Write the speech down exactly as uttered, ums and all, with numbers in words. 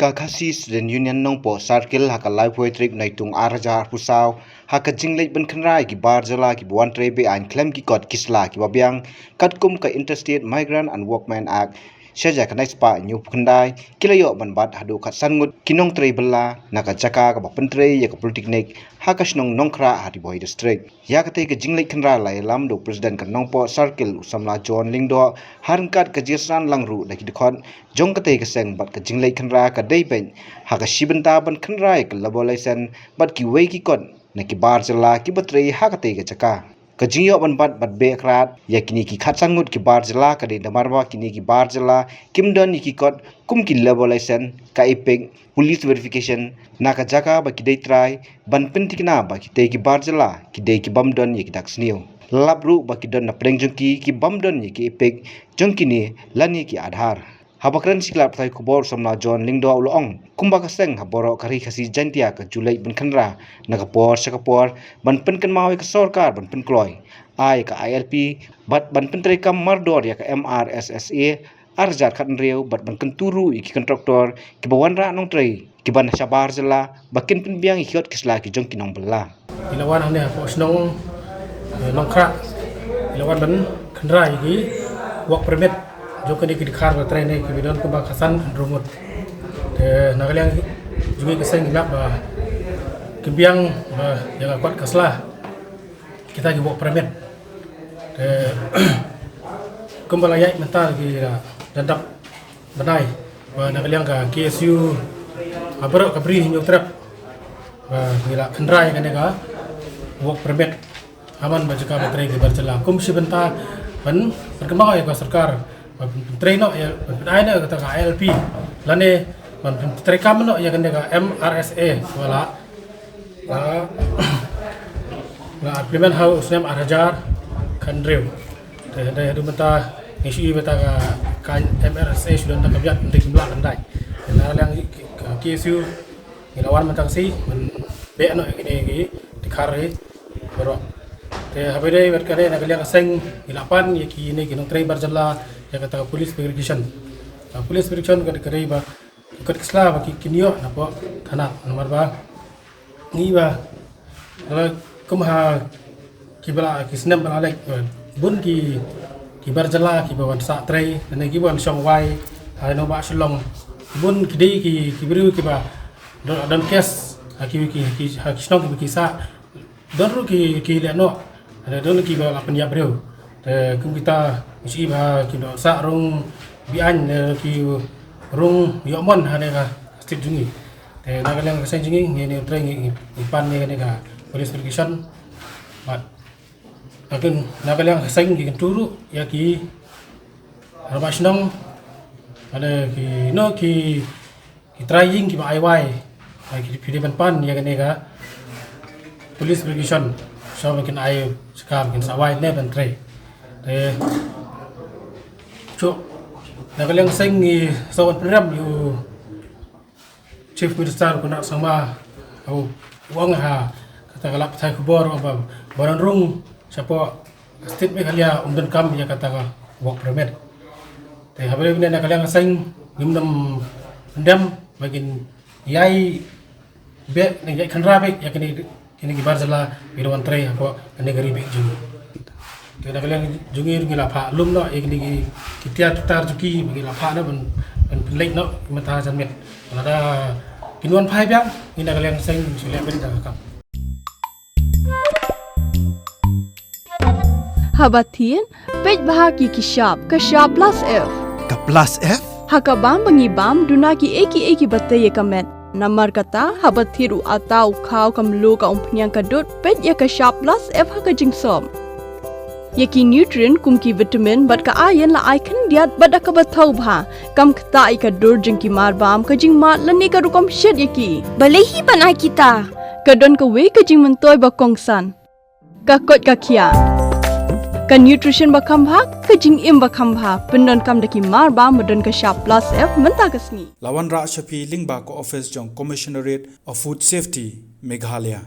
Ka Khasi Student Union Nongpoh Circle ha ka laiphew tarik Naitung ar hajar arphew saw, ha ka jingleit ban khynra ïa ki bar jylla kiba wan trei be-aiñ khlem ki kot ki sla kiba biang, katkum ka Interstate Migrant and Workmen Act, shajia ka nai spah hynñiewphew khyndai, ki la ïoh ban bat haduh khatsan ngut ki nongtrei bylla na ka jaka kaba pyntrei ïa ka Polytechnic ha ka shnong Nongkhrah ha Ri Bhoi District. Ïa katei ka jingleit khynra la ïalam da u President ka Nongpoh Circle u samla John Lyngdoh, ha ryngkat ka jingïasyrang lang ruh da ki dkhot jong katei ka seng, bad ka jingleit khynra ka dei beit ha ka shi bynta ban khynra ïa ka labour license bad kiwei ki kot na ki bar jylla kiba trei ha katei ka jaka. Ka jingïoh ban bat bad beh krad ïa kine ki khatsan ngut ki bar jylla ka dei namar ba kine ki bar jylla kim don ïa ki kot kum ki labour license, ka EPIC, police verification na ka jaka ba ki dei trai, ban pynthikna ba kitei ki bar jylla ki dei ki bym don ïa ki dak sniew. La lap ruh ba ki don na pdeng jong ki ki bym don ïa ki EPIC jong kine lane ki Aadhaar. Haba kren sha ki lad pathai khubor, u samla John Lyngdoh u la ong kumba ka seng ha baroh ka Ri Khasi Jaiñtia ka ju leit ban khynra na ka por sha ka por ban pynkynmaw ïa ka sorkar ban pynkloi ai ïa ka ILP bad ban pyntreikam mardor ïa ka MRSSA ar hajar khathynriew bad ban kyntu ruh ïa ki kontraktor kiba wanrah nongtrei kiba na shabar jylla ba kin pynbiang ïa ki kot ki sla ki jong ki nongbylla. Ki la wan hangne hapoh shnong, eh, Nongkhrah, ki la wan ban khynra ïa ki work permit jong kine ki dkhar ba trei ne kiba don kumba khatsan hynriew ngut. Te na ka liang jong ngi ka seng ngi lap ba kin biang ba ïa ka kot ka sla kita ki work permit. Te kumba la ïaid mynta ki la dap bnai ba na ka liang ka KSU ha baroh ka Bri Hynñiewtrep ba ngi la khynra ïa kane ka work permit ha man ba jaka ba trei ki bar jylla kum shi bynta ban pynkynmaw ïa ka sorkar ban pyntrei noh ïa, ban pynai noh ïa kata ka ILP lane ban pyntreikam noh ïa kane ka MRSSA ba la, la, la implement ha u snem ar hajar khathynriew. Te hynrei haduh mynta ngi shu i ba kata ka, ka MRSSA shu don tang ka biang, hynrei kim lah ban dai. Te na liang ka KSU ngi la wan mynta ka sngi ban beh noh ïa kine ki dkhar hi baroh. Te haba ïadei bad kane na ka liang ka seng ngi la pan ïa kine ki nongtrei bar jylla ïa kata ka police verification. Ka police verification ka, ka dei ba ki kot ki sla ba ki, kin ïoh napoh thanat namar ba ngi ba, eh, kum ha kiba la ki snem ba la leit, eh, bun ki, ki bar jylla kiba wan sah trei lane kiba wan shong wai ha nongbah Shillong. Bun ki dei ki, ki briew kiba don, don case ha ki, ki, ki, ha ki shnong kiba ki sah. Don ruh ki, ki leh noh, don kiba la pynïap briew. Te kum kita ngi shu i ba kiba sah rung be-aiñ ne ki rung ïoh mon ha kane ka state jong ngi. Te na ka liang ka seng jong ngi, ngi, ngi trei ngi, ngi pan ïa kane ka police verification. Bad na ka liang ka seng ngi kyntu ruh ïa ki rangbah shnong, lane kino ki, ki trai ïing kiba ai wai, ai ki, phi dei ban pan ïa kane ka police verification. Shuwa ba kin ai, shuwa ba kin sah wai ne ban trei. Te shuh na ka liang seng ngi sngewbha ban pynrem ïa u Chief Minister Conrad Sangma, u ong ha kata ka lad pathai khubor ba, ba don rung shapoh state Meghalaya um donkam ïa kata ka work permit. Te haba ïadei na ka liang ka seng ngim dei ban dem ba kin ïai beh ne ïai khynra beh ïa kine, kine ki bar jylla kiba wan trei hapoh kane ka ri beit jong ngi. Te na ka liang jong ngi ruh ngi la phah lum noh ïa kine ki, ki tiar ki tar jong ki ba ngi la phah noh ban, ban pynleit noh mynta janmiet. Lada kin wan phai biang ngi na ka liang seng shu leh beit da ka kam. Haba thied, peit bha ki ki shap, ka shap plus F. Ka plus F? Ha ka bam ba ngi bam, duna kiei kiei kiba tei ïa ka met. Namar kata, haba thied u atta u khaw ka mluh ka umphniang ka dud, peit ïa ka shap plus F ha ka jingsop. Ïa ki nutrient kum ki vitamin bad ka iron la ai khyndiat bad da kaba thaw bha. Kam ktah ïa ka dur jong ki marbam, ka jingmad lane ka rukom shet ïa ki. Balei hi ban ai kita? Ka don kawei ka jingmyntoi ba kongsan. Ka koit ka khiah. Ka nutrition ba kham bha, ka jingim ba kham bha. Pyndonkam da ki marbam ba don ka shap plus F mynta ka sngi. La wanrah sha phi lyngba ka office jong Commissionerate of Food Safety, Meghalaya.